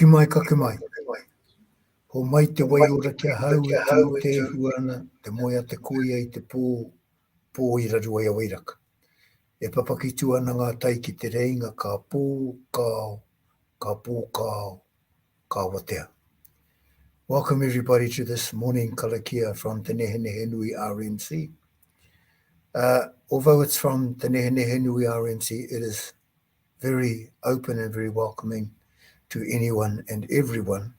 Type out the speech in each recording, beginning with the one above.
Kake mai, kake mai. Ho mai te waiora ki ahau e tū te ihu ana, te moe a te koia i te pō, pō i raru ai a Wairaka. E papakitu ana ngā tai ki te reinga ka pō, ka ao, ka pō, ka ao, ka watea. Welcome everybody to this morning karakia from Te Nehenehenui RMC. Uh, although it's from Te Nehenehenui RMC, it is very open and very welcoming to anyone and everyone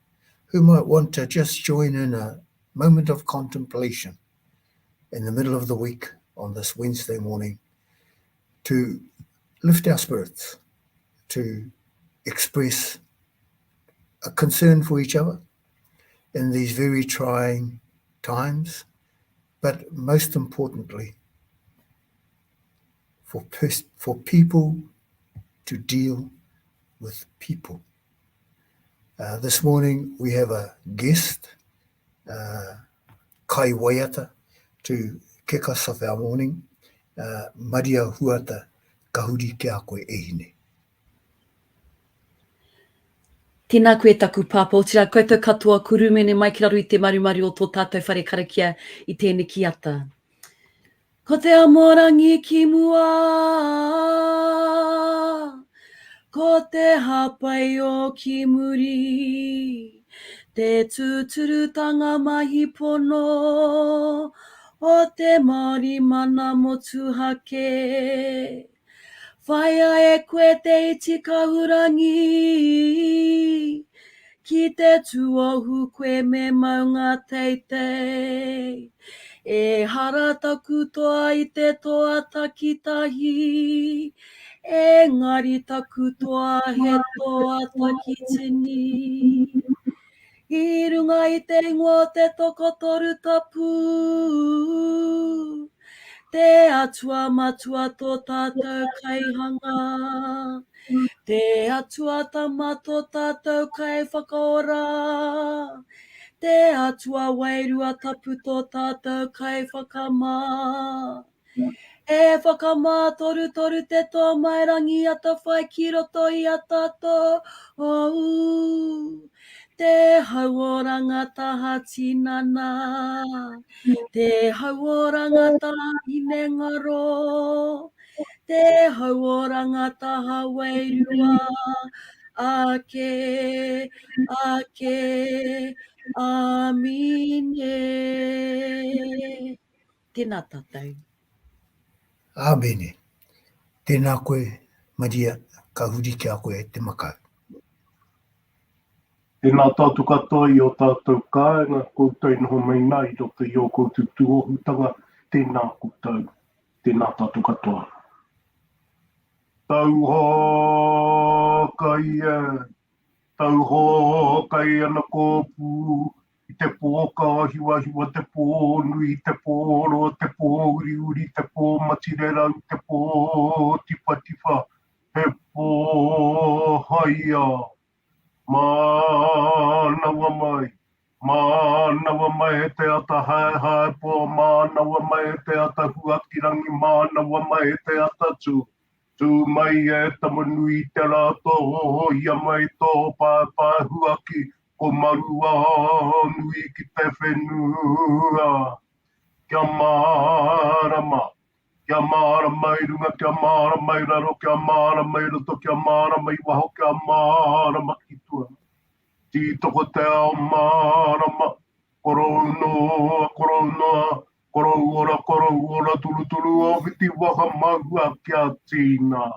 who might want to just join in a moment of contemplation in the middle of the week on this Wednesday morning to lift our spirits, to express a concern for each other in these very trying times, but most importantly, for, pers- for people to deal with people. Uh, this morning we have a guest, uh, Kai Waiata, to kick us off our morning. Uh, Maria Huata, kahuri ki a koe e hine. Tēnā koe taku pāpā, otirā koutou katoa ko Rūmene mai ki raro i te marumaru o tō tātou whare karakia i tēneki ata. Ko te amorangi ki mua, ko te hāpai o ki muri, te tūturutanga mahi pono o te Māori mana motuhake. Whaia e koe te iti kahurangi, Ki te tuohu koe me maunga teitei. Ehara taku toa i te toa takitahi, Engari taku toa he toa takitini. I runga i te ingoa o te Tokotoru Tapu, te Atua Matua tō tātou Kaihanga, te Atua Tama tō tātou Kaiwhakaora, te Atua Wairua Tapu tō tātou Kaiwhakamā. E whakamātorutoru te tōmairangi atawhai ki roto i a tātou, te hauoranga taha tinana, te hauoranga taha hinengaro, te hauoranga taha wairua, ake, ake, āmine. Tēnā tātou. Āmene. Tēnā koe, Maria, ka huri ki a koe te makau. Tēnā tātou katoa i ō tātou kāinga, koutou i noho mai nā i roto i ō koutou tūohutanga, tēnā koutou, tēnā tātou katoa. Tauhōkai e, tauhōkai ana kōpū, I te pō ka hiwahiwa te pō nui, te pō roa, te pō uriuri, te pō matirerau, te pō tiwhatiwha, he pō haia. Mānawa mai, mānawa mai e te ata haehae pō, mānawa mai e te ata huakirangi, mānawa mai e te ata tū. Tū mai e Tamanui te rā tōhia mai tō paepae huaki ko Maruanui ki te whenua. Kia mārama, kia mārama i runga, kia mārama i raro, kia mārama i roto, kia mārama i waho, kia mārama ki tua. Tītoko te ao mārama, korou noa, korou noa, Korou ora, korou ora, turuturu o whiti waka maua kia tīna.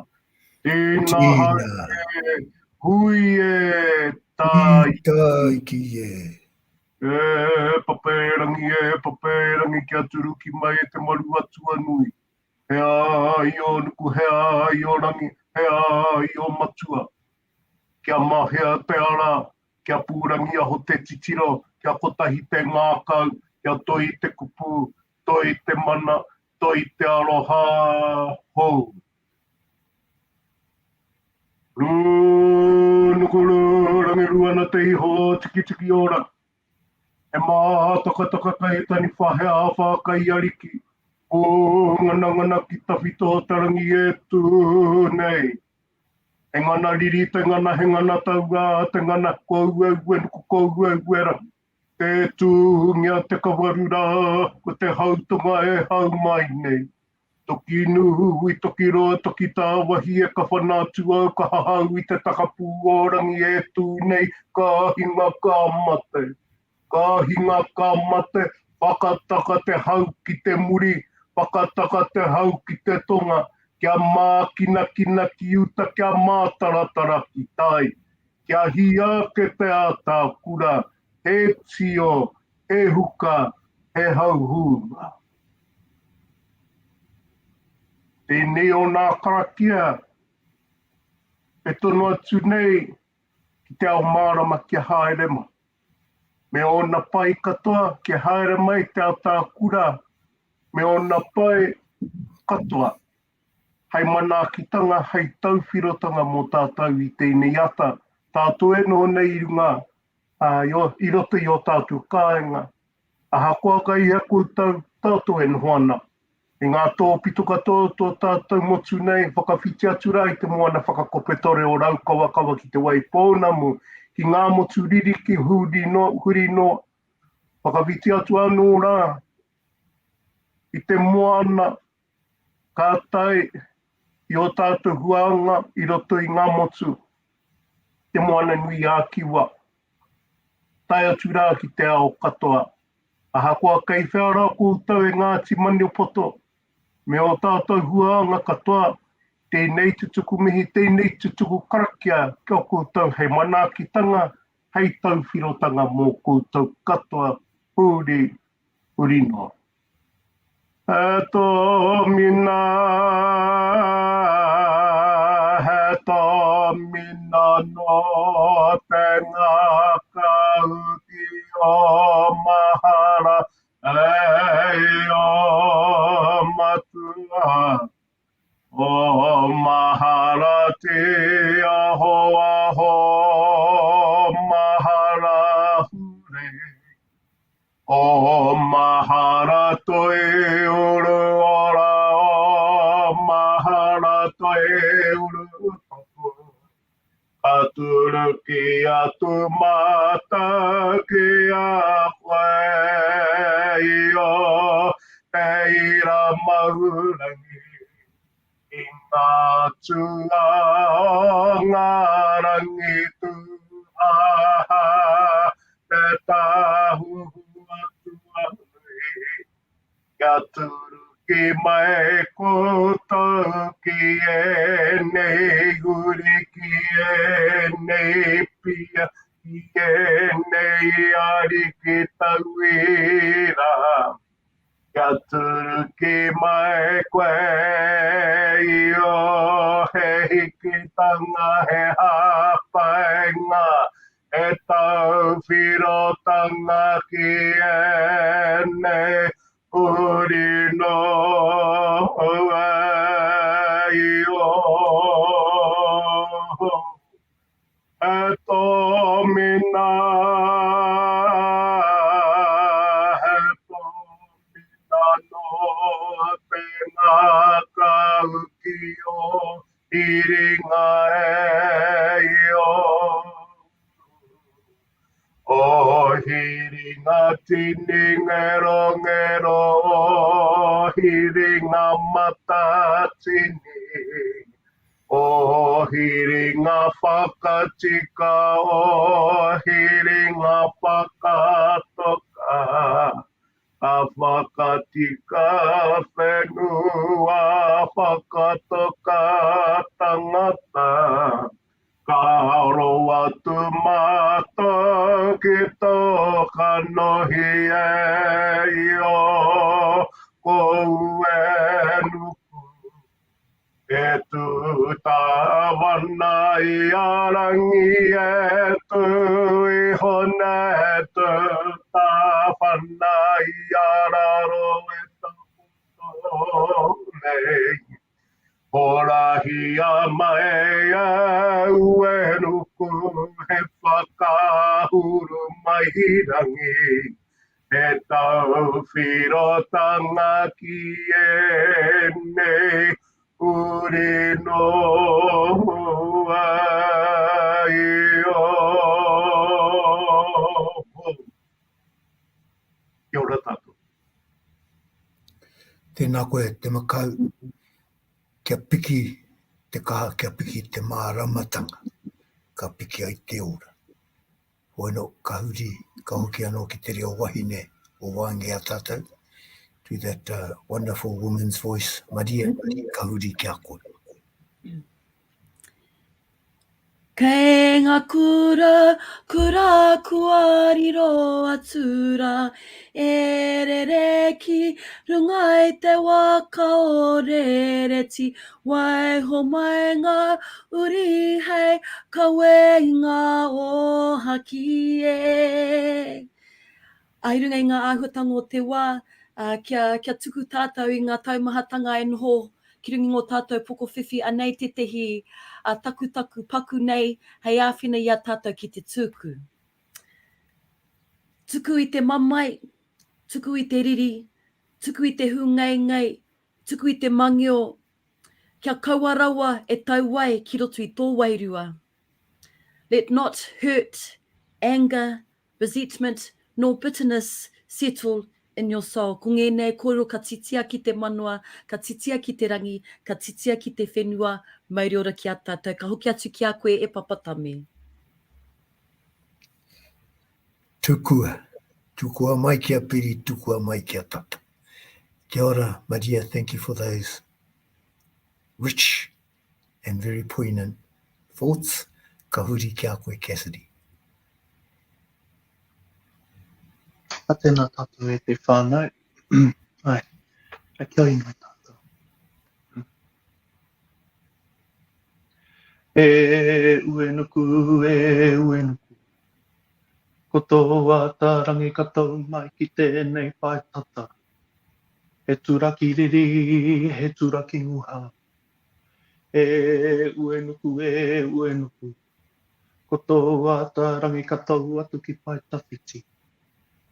Tīna haere, hui e, tāiki. Tāiki e. E Paperangi, e Paperangi, kia turuki mai e te maru atua nui. He āio nuku, he āio rangi, he āio matua. Kia mahea te ara, kia pūrangiaho te titiro, kia kotahi te ngākau, kia toi te kupu, toi te mana, toi te aroha hou. Rūnuku rūrangi ruana te iho tikitiki o rangi. He mātakataka kai taniwha he āwhā kai ariki. Pūnganangana ki tawhito o te rangi e tū nei. He ngana riri te ngana, he ngana tauā te ngana, ko Ueuenuku, ko Ueuerangi. Tē tūngia te kawaru rā, ko te hautonga e hau mai nei. Toki nui, toki roa, toki tāwahi e ka whana atu au, ka hahau i te takapū o rangi e tū nei, ka hinga ka mate. Ka hinga ka mate, whakataka te hau ki te muri, whakataka te hau ki te tonga, kia mākinakina ki uta, kia mātaratara ki tai. Kia hī ake te ātākura, he tio, he huka, he hauhūnga. Tēnei o nā karakia e tono atu nei ki te ao mārama kia haere mai. Me ōna pai katoa kia haere mai te ātākura me ōna pai katoa. Hei manaakitanga, hei tauwhirotanga mō tātou i tēnei ata, tātou e noho nei i runga, ā, i roto i ō tātou kāinga. Ahakoa kei hea koutou, tātou e noho ana. I ngā tōpito katoa o tō tātou motu nei, whakawhiti atu rā i te moana whakakopetore o Raukawakawa ki Te Waipounamu, ki ngā motu ririki huri noa, huri noa, whakawhiti atu anō rā i te moana Ka tae i ō tātou huānga i roto i ngā motu, Te Moana-nui-ā-Kiwa, tae atu rā ki te ao katoa. Ahakoa kei whea rā koutou e Ngāti Maniapoto, me ō tātou huānga katoa, tēnei te tuku mihi, tēnei te tuku karakia ki a koutou hei manaakitanga, hei tauwhirotanga mō koutou katoa, huri, huri noa. He tōmina, he tōmina nō te ngākau ki ō mahara e ō matua. Ō mahara te aho aho mahara hure. O mahara toi uru ora, o mahara toi uru tapu. Ka turuki atu mātou ki a koe i o te ira maurangi. I ngā tūā o ngā rangi tūāhā, te tāhuhu atua nui, kia turuki mai koutou ki ēnei uri, ki ēnei pia, ki ēnei ariki tauira. Kia turuki mai koe i ō he hikitanga, he hāpainga, he tauwhirotanga ki ēnei huri noa i ō. He tōmina, he tōmina nō te ngākau ki ō hiringa e io. O hiringa tini ngero ngero, o hiringa matatini. O hiringa whakatika, o hiringa whakatoka, ka whakatika whenua, whakatoka tangata, ka aro atu mātou ki tō kanohi e Io, ko Uenuku. E tū tāwana i a Rangi e tū iho nei tū tāwhana i a raro e takoto nei. Horahia mai e Uenuku he whakaahuru mai rangi He tauwhirotanga ki ēnei. Uri noa iho. Kia ora tātou. Tēnā koe Te Makau, kia piki te kaha, kia piki te māramatanga, ka piki ai te ora. Hoi anō, ka huri, ka hoki anō ki te reo wahine o waenga i a tātou, to that uh, wonderful woman's voice, Maria, ka huri ki a koe. Kei ngā kura, kura kua riro atu rā, e rere ki runga i te waka o Rereti, Waiho mai ngā uri hei kawe i ngā ōhaki e. I runga i ngā āhuatanga o te wā, kia, kia tuku tātou i ngā taumahatanga e noho ki runga i ngō tātou pokowhiwhi, anei tētehi takutaku paku nei hei āwhina i a tātou ki te tuku. Tuku i te mamae, tuku i te riri, tuku i te hūngeingei, Tuku i te mangeo, kia kaua rawa e tau ai ki roto i tō wairua. Let not hurt, anger, resentment, nor bitterness settle in your soul. Ko ngēnei kōrero ka titia ki te manoa, ka titia ki te rangi, ka titia ki te whenua, mauri ora ki a tātou. Ka hoki atu ki a koe e Papa Tame. Tukua. Tukua mai ki a Piri, tukua mai ki a Tata. Kia ora, Maria, thank you for those rich and very poignant thoughts. Ka huri ki a koe, Cassidy. A tēnā tātou e te whānau. Ai, a kia inoi tātou. E Uenuku, e Uenuku. Ko tō ātarangi ka tau mai ki tēnei pae tata. He turaki riri, he turaki nguha. E Uenuku, e Uenuku. Ko tō ātarangi ka tau atu ki pae tawhiti.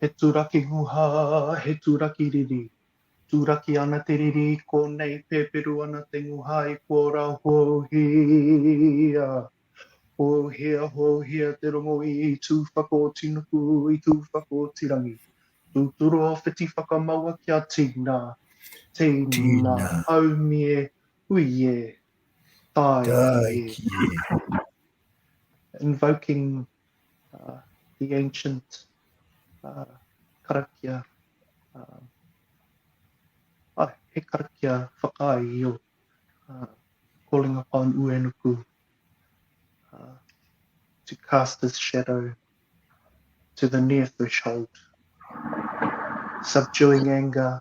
He turaki nguha, he turaki riri. Turaki ana te riri i konei, pēperu ana te nguha i kōrā houhia. Houhia, houhia te rongo i Tūwhakaotinuku, i Tūwhakaotirangi. Tūturu a whiti whakamaua kia tīna, tīna, haumie, hui e, tāiki e. Invoking uh, the ancient uh, karakia, um, ai, he karakia whakaāio, uh, calling upon Uenuku uh, to cast his shadow to the near threshold, subduing anger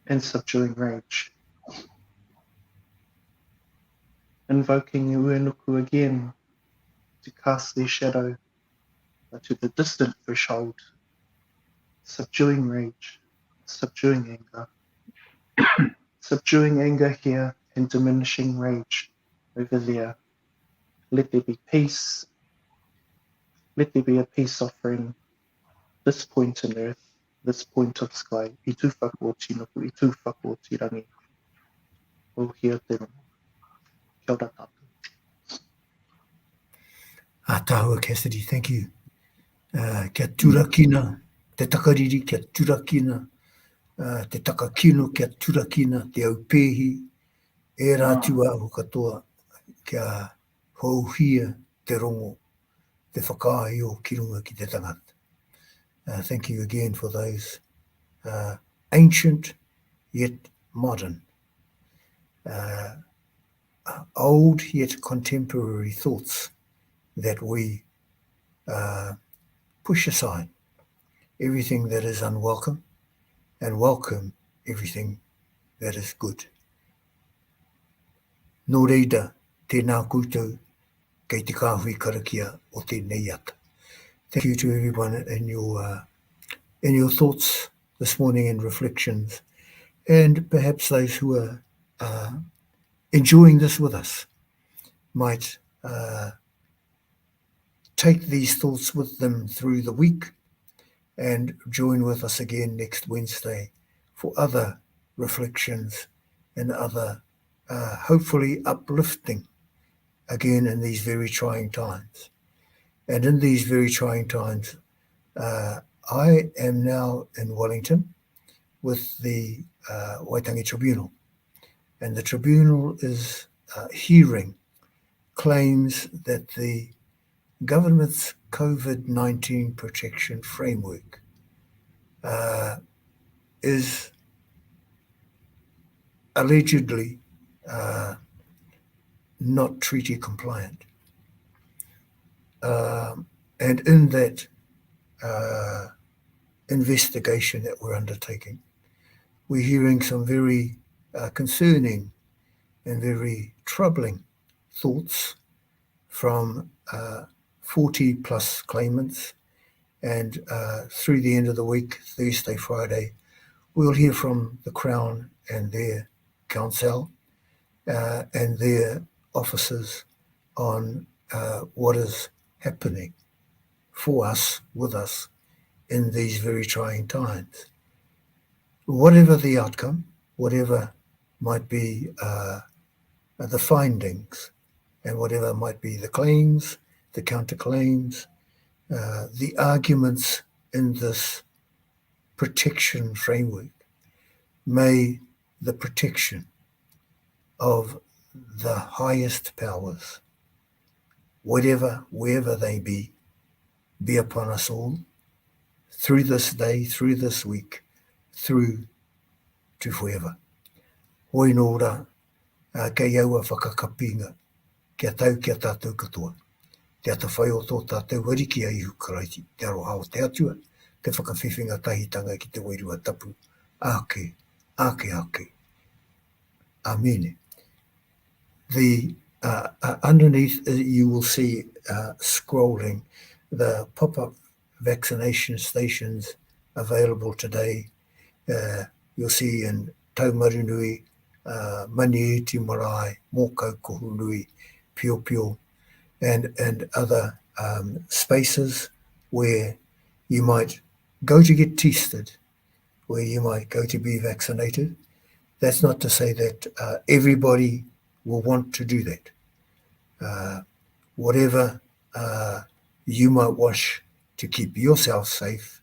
and subduing rage. Invoking Uenuku again to cast their shadow to the distant threshold, subduing rage, subduing anger, subduing anger here and diminishing rage over there. Let there be peace. Let there be a peace offering this point in earth, this point of sky, i tūwhakaotinuku, i tūwhakaotirangi. O hia te rongo. Kia ora tātou. Ātaahua Cassidy, thank you. Uh, kia turakina te takariri, kia turakina uh, te takakino, kia turakina te aupēhi, ērā atu āhua katoa kia houhia te rongo, te whakaāio ki runga ki te tangata. Uh, thank you again for those uh, ancient yet modern, uh, old yet contemporary thoughts that we uh, push aside everything that is unwelcome and welcome everything that is good. Nō reira, tēnā koutou kei te kāhui karakia o tēnei ata. Thank you to everyone in your, uh, in your thoughts this morning and reflections, and perhaps those who are uh, enjoying this with us might uh, take these thoughts with them through the week and join with us again next Wednesday for other reflections and other uh, hopefully uplifting again in these very trying times. And in these very trying times, uh, I am now in Wellington with the uh, Waitangi Tribunal. And the tribunal is uh, hearing claims that the government's COVID 19 protection framework uh, is allegedly uh, not treaty compliant. Um, and in that uh, investigation that we're undertaking, we're hearing some very uh, concerning and very troubling thoughts from uh, 40 plus claimants. And uh, through the end of the week, Thursday, Friday, we'll hear from the Crown and their counsel uh, and their officers on uh, what is happening for us, with us, in these very trying times. Whatever the outcome, whatever might be uh, the findings, and whatever might be the claims, the counterclaims, uh, the arguments in this protection framework, may the protection of the highest powers, whatever, wherever they be, be upon us all through this day, through this week, through to forever. Hoi nō rā, uh, kei aua whakakapinga, kia tau ki a tātou katoa. Te atawhai o tō tātou Ariki a Ihu Karaiti, te aroha o te Atua, te whakawhiwhinga tahitanga ki te Wairua Tapu, āke, āke, āke. Amene. The uh, uh, underneath uh, you will see uh, scrolling the pop-up vaccination stations available today. Uh, you'll see in Taumarunui, uh, Maniiti Marae, Mōkau Kohunui, Piopio, and, and other um, spaces where you might go to get tested, where you might go to be vaccinated. That's not to say that uh, everybody will want to do that. Uh, whatever uh, you might wish to keep yourself safe,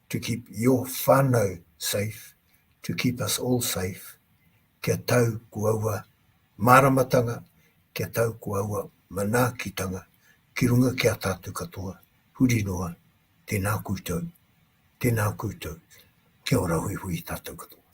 to keep your whānau safe, to keep us all safe, kia tau ko aua māramatanga, kia tau ko aua manaakitanga ki runga ki a tātou katoa, huri noa, tēnā koutou, tēnā koutou, kia ora huihui tātou katoa.